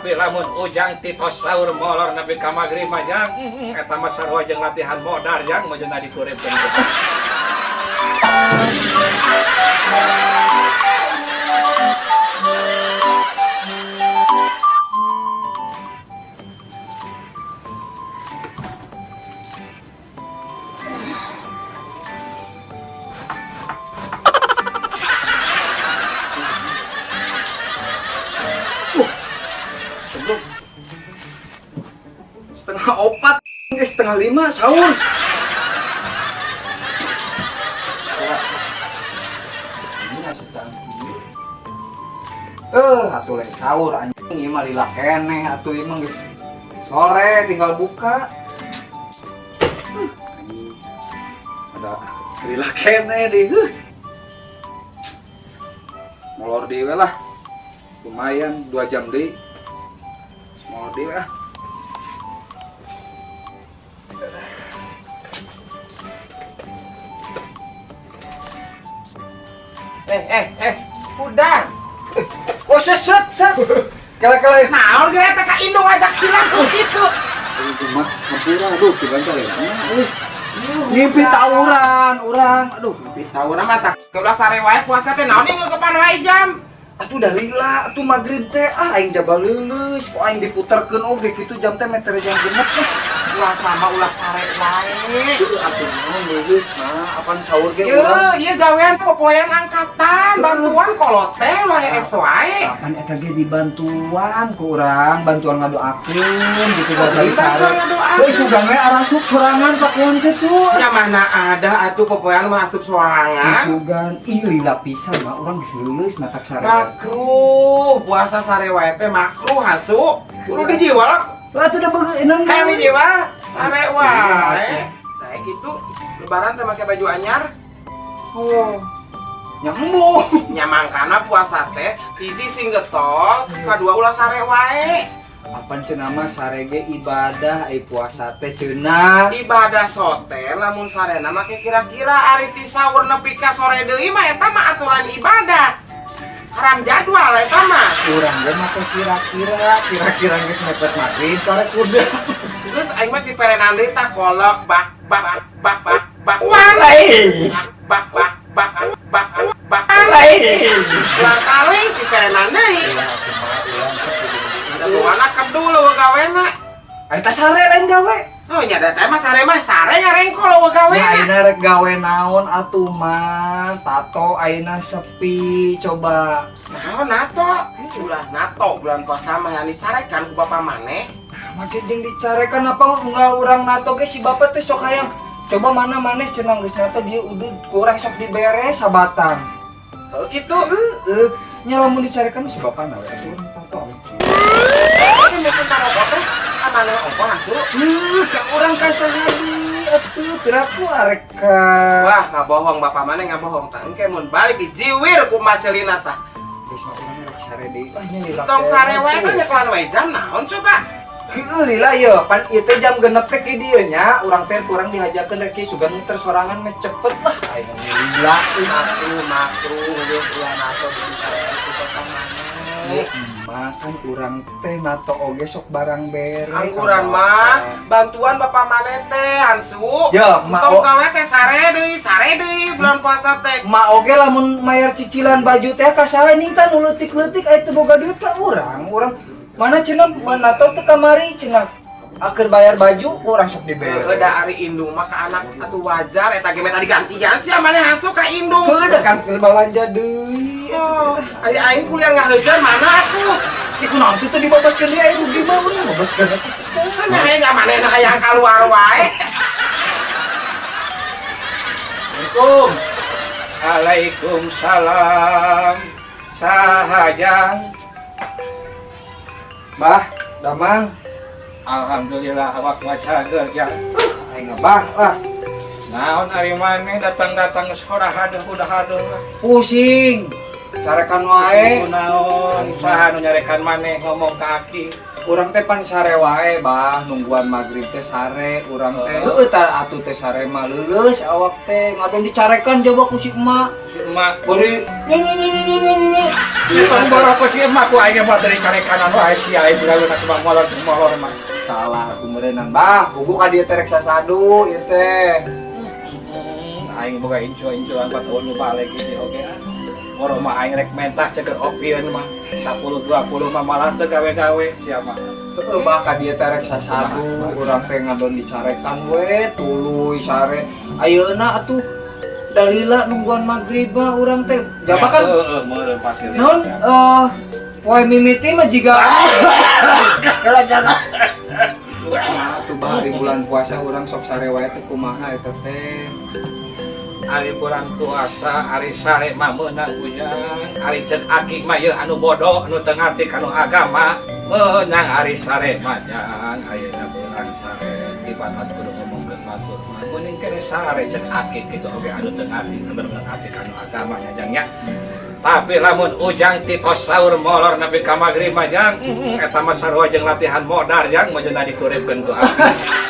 Tapi lamun Ujang ti tos sahur molor nepi ka magrib mah, Jang, eta mah sarua jeung latihan modar, Jang, mun cenah dikuripkeun. Sebelum 3.30, 4.30 sahur. Ini masih canggih. Atuh lain sahur anjing, ieu mah lila keneh atuh, ieu mah geus sore tinggal buka. Anjing. Ada lila keneh di. Huh. Molor deui lah. Lumayan 2 jam deui. Molor deui ah. Udah. Oh, set, set, set. Kala kala. Naon geus eta ka indung ajak silang ku kitu. Aduh, mah, hampura, aduh, sugan teh lain. Ngimpi tawuran, urang, aduh. Ngimpi tawuran mah tak ulah sare wae puasa teh naon ieu ngeukepan wae jam. Atuh dah lila, atuh maghrib teh, ah aing jaba leuleus, kok aing diputerkeun oge kitu jam teh meter jam 6 lah. Puasa mah ulah sare wae. Heueuh atuh naon leuleus mah, apan sahur ge Ye, urang. ieu gawean popoean angkatan, bantuan kolot teh ulah hees wae. Kapan eta ge dibantuan ku urang, bantuan ngadoakeun gitu buat Oh, bari dibantuan sare. ngadoakeun. Heuh, sugan we arasup sorangan pakaian teh tuh. Ya mana ada atuh popoean mah asup sorangan. Sugan, ih lila pisan mah urang geus leuleus matak sare. Makruh, puasa sare wae teh makruh hasu. Kudu dijiwal lah. Lah atuh da beunang. Hayang dijiwal, sare wae. Nah gitu, lebaran teh make baju anyar. Oh. Nyambung. Nya mangkana puasa teh hiji sing getol, kadua ulah sare wae. Apan cenah mah sare ge ibadah, ai puasa teh cenah. Ibadah sote lamun sarena make kira-kira ari ti sahur nepi ka sore deui mah eta mah aturan ibadah. Haram jadwal eta mah. Urang ge make kira-kira, kira-kira geus mepet maghrib karek udah. Geus aing mah diperenan deui tah kolok bak bak bak bak bak wan. Lain. Bak bak bak bak bak. Lain. Ulang kaling diperenan deui. Da buana kedul eueuh gawena. Eta sare lain gawe. Oh nya da teh mah sare mah sare ngarengkol eueuh gawena. Ya ayeuna rek gawe naon atuh mah, tato ayeuna sepi coba. Naon nato? Ulah nato bulan puasa mah yang dicarekan ku bapak maneh. Nah, make jeung dicarekan apa unggal urang nato ge si bapak teh sok hayang. Coba mana maneh cenah geus nato dia udud ku urang sok dibere sabatang. Heuh kitu. Heueuh, nya lamun dicarekan si bapak na we atuh urang tato. Teh meukeun taroko teh ka maneh ongkoh hansu. Heuh, ka urang ka saha deui atuh piraku arek ka. Wah, ngabohong bapak maneh ngabohong tah. Engke mun balik dijiwir ku macelina tah. Geus mah urang rek sare deui. Ah nya lila. Tong sare wae teh nyekelan wae jam naon coba. Heueuh lila ye, pan ieu teh jam 6 teh ki dieu nya, urang teh kurang dihajakeun rek ki sugan muter sorangan meh cepet lah. Ayeuna lila atuh makruh geus ulah nato bisi carekan ku bapak maneh. Mah kan urang teh nato oge sok barang bere. Angguran mah bantuan bapak maneh teh hansu. Ya, ma Tong gawe teh sare deui bulan puasa teh. Ma oge lamun mayar cicilan baju teh ka saha ning tah nu leutik-leutik aya teu boga duit ka urang. Urang mana cenah nato teh kamari cenah akhir bayar baju urang sok dibere. Heueuh da ari indung mah ka anak atuh wajar eta ge meh tadi gantian sia maneh hansu ka indung. Heueuh da kan keur balanja deui. Oh, ari aing kuliah ngaheujeun mana atuh? Ih kunaon teh dibabaskeun deui aya rugi mah urang babaskeun atuh. Kan aya manehna hayang kaluar wae. Assalamualaikum. Waalaikumsalam. Saha Jang? Bah, damang. Alhamdulillah awak mah cager Jang. Aing bah lah. Naon ari maneh datang-datang geus udah haduh. Pusing. Carekan wae. Pusing naon, saha nu nyarekan maneh ngomong ka aki. Urang teh pan sare wae, Bah, nungguan maghrib teh sare urang teh. Heueuh tah atuh teh sare mah leuleus awak teh, ngadon dicarekan jaba ku si emak. Si emak. Bari nye nye nye nye nye nye. Pan bola ku si emak, ku aing mah teu dicarekanan wae sia aing gawe na mah molor molor mah. Salah aku meureunan, Bah, kubu ka dieu teh rek sasadu ieu teh. Aing boga incu-incuan 4 tahun nu balik ieu oge ah. Moro mah aing rek mentah ceker opieun mah 10 20 mah malah teu gawe-gawe sia mah. Heueuh, Bah, ka dieu teh rek sasadu, urang teh ngadon dicarekan we, tuluy sare. Ayeuna atuh dalila nungguan maghrib bah urang teh. Jaba kan Heeh, meureun pasti. Naon poe mimiti mah jiga. Kumaha tuh, Bah, di bulan puasa urang sok sare wae teh kumaha eta teh? Ari bulan puasa, ari sare mah meunang, Ujang. Ari ceuk aki mah yeuh anu bodoh, anu teu ngarti kanu agama, meunang ari sare mah, Jang. Ayeuna beurang sare tibatan kudu ngomongkeun batur mah meuning kene sare, ceuk aki kitu oge anu teu ngarti, anu ngarti kanu agama nya, Jang, nya. Tapi lamun Ujang titos sahur molor nepi ka magrib mah, Jang, eta mah sarua jeung latihan modar, Jang, mun dikuripkeun ku aki.